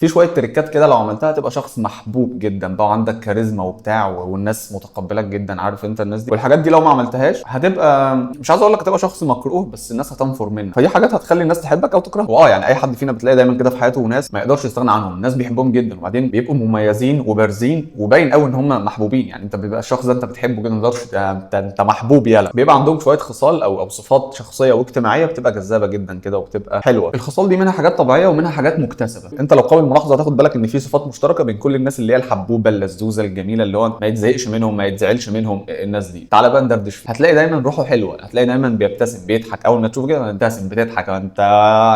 في شوية تريكات كده لو عملتها تبقى شخص محبوب جدا بقى، وعندك كاريزما وبتاع، والناس متقبلاك جدا، عارف انت الناس دي. والحاجات دي لو ما عملتهاش هتبقى، مش عايز اقول لك هتبقى شخص مكروه، بس الناس هتنفر منك. فدي حاجات هتخلي الناس تحبك او تكرهك. واه يعني اي حد فينا بتلاقي دايما كده في حياته ناس ما يقدرش يستغنى عنهم، الناس بيحبهم جدا، وبعدين بيبقوا مميزين وبارزين وباين قوي ان هم محبوبين. يعني انت بيبقى الشخص ده انت بتحبه جدا، ما تقدرش، انت محبوب يالا. بيبقى عندهم شوية خصال او صفات شخصية واجتماعية بتبقى جذابة جدا كده وبتبقى حلوة. الخصال دي منها حاجات طبيعية ومنها حاجات مكتسبة. انت لو قابل ملاحظة هتاخد بالك ان في صفات مشتركة بين كل الناس اللي هي الحبوبه اللزوزه الجميلة اللي هو ما يتزهقش منهم ما يتزعلش منهم. الناس دي تعالى بقى ندردش فيها. هتلاقي دايما روحه حلوة، هتلاقي دايما بيبتسم بيضحك، اول ما تشوفه كده بتبتسم بتضحك، انت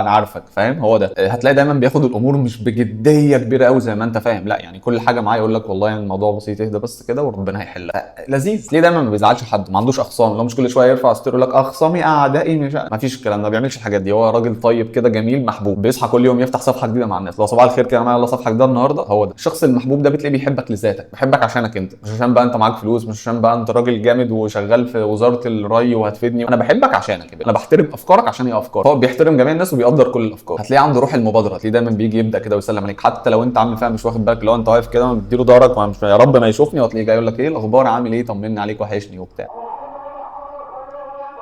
انا عارفك فاهم، هو ده. هتلاقي دايما بياخد الامور مش بجدية كبيرة قوي زي ما انت فاهم، لا يعني كل حاجة معاه يقول لك والله يعني الموضوع بسيط، اهدى بس كده وربنا هيحلها. لذيذ. ليه دايما ما بيزعلش حد، ما عندوش اخصام، لو مش كل شوية يرفع story يقول لك اخصامي اعدائي، مش ما فيش الكلام ده، ما بيعملش الحاجات دي. هو راجل طيب كده جميل محبوب، بيصحى كل يوم يفتح صفحة جديدة مع الناس، لو صباح الخير كده معايا يلا صفحة جديدة النهارده. هو ده الشخص المحبوب ده، بتلاقيه بيحبك لذاتك، بيحبك عشانك انت، مش عشان بقى انت معاك فلوس، مش عشان بقى انت راجل جامد وشغال في وزارة الري وهتفيدني، انا بحبك عشانك يا باشا. انا بحترم افكارك عشان هي افكار. هو بيحترم جميع الناس وبيقدر كل الافكار. هتلاقيه عنده روح المبادرة، هتلاقيه دايما بيجي يبدا كده ويسلم عليك، حتى لو انت عامل فيها مش واخد بالك، لو انت واقف كده مديله ظهرك ومش يا رب ما يشوفني، وهتلاقيه جاي يقول لك ايه الاخبار، عامل ايه، طمني عليك، وحشني وبتاع.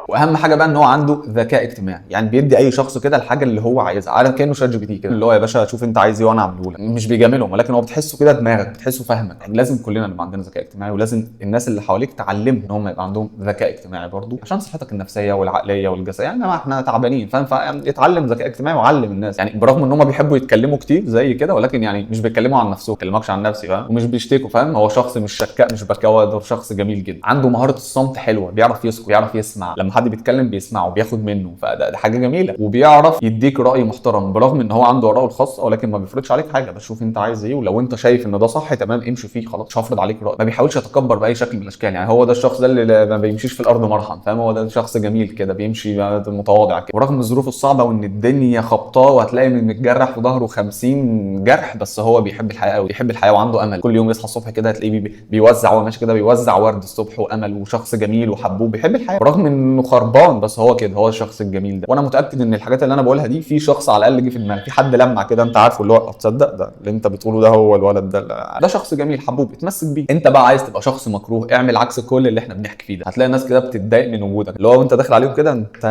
واهم حاجة بقى ان هو عنده ذكاء اجتماعي، يعني بيدي اي شخص كده الحاجة اللي هو عايزها، عارف كانه ChatGPT كده، اللي هو يا باشا شوف انت عايز ايه وانا اعمله لك، مش بيجاملهم ولكن هو بتحسه كده دماغك، بتحسه فاهمك. يعني لازم كلنا نبقى عندنا ذكاء اجتماعي، ولازم الناس اللي حواليك تعلمهم ان هم يبقى عندهم ذكاء اجتماعي برضو، عشان صحتك النفسية والعقلية والجسدية. يعني ما احنا تعبانين فاهم، فاتعلم ذكاء اجتماعي وعلم الناس. يعني برغم ان هم بيحبوا يتكلموا كتير زي كده، ولكن يعني مش بيتكلموا عن نفسهم، ما بيتكلمكش عن نفسي فاهم، ومش بيشتكوا فاهم. هو شخص مش شكاء مش بكاوى، ده شخص جميل جدا، عنده مهارة الصمت حلوة، بيعرف يسكت، بيعرف يسمع، لما حد بيتكلم بيسمعه بياخد منه، فده حاجة جميلة. وبيعرف يديك راي محترم برغم ان هو عنده اراءه الخاصة، ولكن ما بيفرضش عليك حاجة، بس شوف انت عايز ايه، ولو انت شايف ان ده صح تمام امشي فيه خلاص، مش هفرض عليك راي. ما بيحاولش يتكبر باي شكل من الاشكال، يعني هو ده الشخص ده اللي ما بيمشيش في الارض مرحم فاهم، هو ده شخص جميل كده بيمشي متواضع كده، ورغم الظروف الصعبة وان الدنيا خبطاه وهتلاقي متجرح في ظهره 50 جرح، بس هو بيحب الحياة قوي، بيحب الحياة وعنده امل. كل يوم يصحى الصبح كده هتلاقيه بيوزع، وهو ماشي كده بيوزع ورد الصبح وامل، وشخص جميل وحبوب بيحب الحياة برغم انه خربان، بس هو كده، هو الشخص الجميل ده. وانا متاكد ان الحاجات اللي انا بقولها دي في شخص على الاقل جه في دماغك، في حد لمع كده انت عارفه، اللي هو تصدق ده اللي انت بتقوله ده هو الولد ده، ده شخص جميل حبوب اتمسك بيه. انت بقى عايز تبقى شخص مكروه، اعمل عكس كل اللي احنا بنحكي فيه ده. هتلاقي الناس كده بتتضايق من وجودك، اللي هو انت داخل عليهم كده انت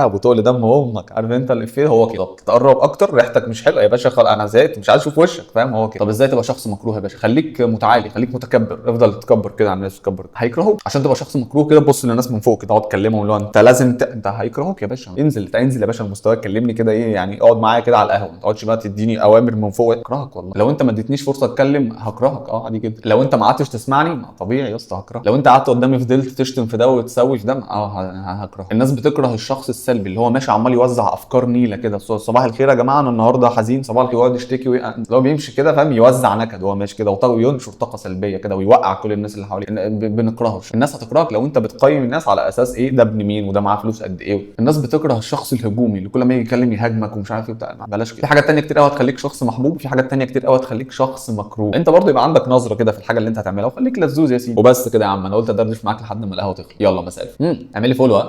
ابو تقل دم امك، عارف انت الافيه، هو كده. تقرب اكتر ريحتك مش حلوة يا باشا، خلاص انا زهقت مش عايز اشوف وشك فاهم، هو كده. طب ازاي تبقى شخص مكروه يا باشا؟ خليك متعالي، خليك متكبر، افضل تكبر كده على الناس، تكبر هيكرهوك. عشان تبقى شخص مكروه كده بص للناس من فوق كده، اقعد تكلمهم اللي هو انت لازم انت هيكرهوك يا باشا، انزل انزل يا باشا المستوى، كلمني كده ايه يعني، اقعد معايا كده على القهوة، ما تقعدش بقى تديني اوامر من فوق، اكرهك والله. لو انت ما اديتنيش فرصة اتكلم هكرهك، اه عادي جدا. لو انت ما قعدتش تسمعني ما طبيعي يا اسطى هكرهك. لو انت قعدت قدامي فضلت تشتم في ده وتسوي في ده هكرهك. الناس بتكره الشخص السلبي اللي هو ماشي عمال يوزع افكار نيله كده، صباح الخير يا جماعة انا النهارده حزين، صباح الخير، يقعد يشتكي اللي هو بيمشي كده فاهم، يوزع نكد وهو ماشي كده، وينشر طاقة سلبية كده ويوقع كل الناس اللي حواليه. بنكرهه. الناس هتكرهك لو انت بتقيم الناس على اساس ايه، ده ابن مين وده معاه فلوس قد ايه. الناس بتكره الشخص الهجومي اللي كل ما يجي يتكلم يهاجمك ومش عارف ايه بتاع، بلاش كده. في حاجات تانية كتير قوي هتخليك شخص محبوب، وفي حاجات تانية كتير قوي هتخليك شخص مكروه. انت برضه يبقى عندك نظره كده في الحاجة اللي انت هتعملها، وخليك لزوز يا سيدي. وبس كده يا عم، انا قلت ادردش معاك لحد ما القهوة تخلص. يلا مساء الفل، اعملي follow.